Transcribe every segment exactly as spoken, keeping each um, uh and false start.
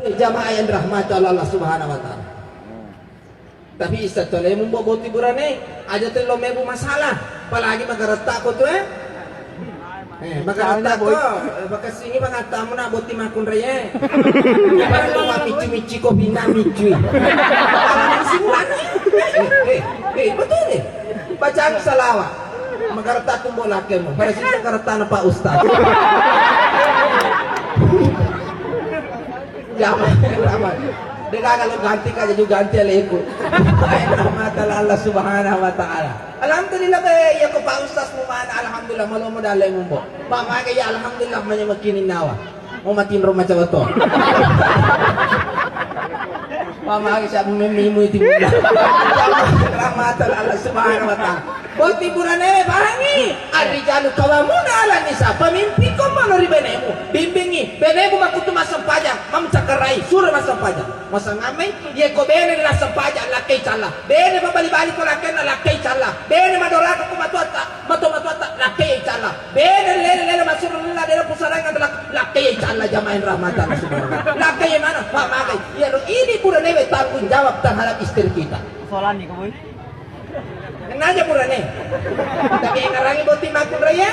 Jamaah yang dirahmati oleh Allah Subhanahu wa Ta'ala. Tapi issa tolemu mbo boti burane, aja tello mebu masalah. Apalagi magaretta ko tu, eh. Eh, magaretta ko, eh, makassingi pangattamu na boti makkunrai, eh. Barang ko micci-micci ko bina micci. Apa nang simulana? Eh, eh, eh, betul nih. Bacaan salawat. Magaretta tu mbo lakemu. Pada sini magaretta na Pak Ustaz. Jamaah, jamaah. Degaga lo ganti ka, jaju ganti aleku. Rahmatan Allah Subhanahu wa Ta'ala. Alhamdulillah, be, iya ko Pak Ustaz mumana, alhamdulillah, malomo dalemu mbo. Pak mage ya, alhamdulillah, manya makini nawa. Mau matinro macawa to. Pak mage siap memimu itu. Rahmatan Allah Subhanahu wa Ta'ala. Boti burane, pahangi. Ar-rijalu qawwamuna 'alan nisa. Pemimpin ko mano ri benemu. Bimbingi. Benemu makutu massempajang, mamcakkarai, suro massempajang. Masangamai, ye ko bene ri massempajang, lakkei calla. Bene mabali-bali ko lakkenna, lakkei calla. Bene madoraka ko matuatta, mato-matuatta, lakkei calla. Bene lele-lele masuro lella dena pusarang, lak-, lakkei calla, jamaah rahmatan Allah Subhanahu wa Ta'ala. Lakkei mana? Pak magai. Iyaro idi burane we tanggung jawab terhadap istri kita. Soalnya kau boy. Kennaja burane. Tapi engarangi boti makkunrai ya.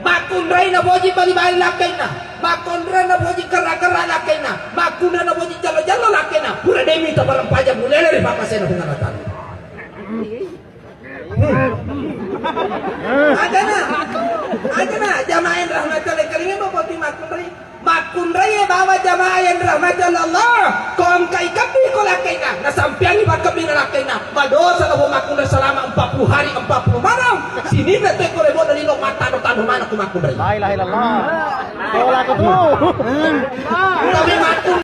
Makkunrai na boji bali-bali lakkainna. Makkunrai na boji kerra-kerra lakkainna. Makkunrai na boji jallo-jallo lakkainna. Pura demi tabarang paja mulele ri pamasena Puang Allah Ta'ala. Hmm. Agana. Agana. Jamaah yang rahmati Allah kalian boti makkunrai. Makkunrai bawa jamaah yang dirahmati Allah. Ko engka ikebbi ko lakkainna, nasampeangi pakkebbi na lakkainna. Madosa labo makkunrai selama empat puluh hari, empat puluh malam. Sininna te ko lebo lino matano-tano mana ko makkunrai. La ilaha illallah. Tolak itu. Tapi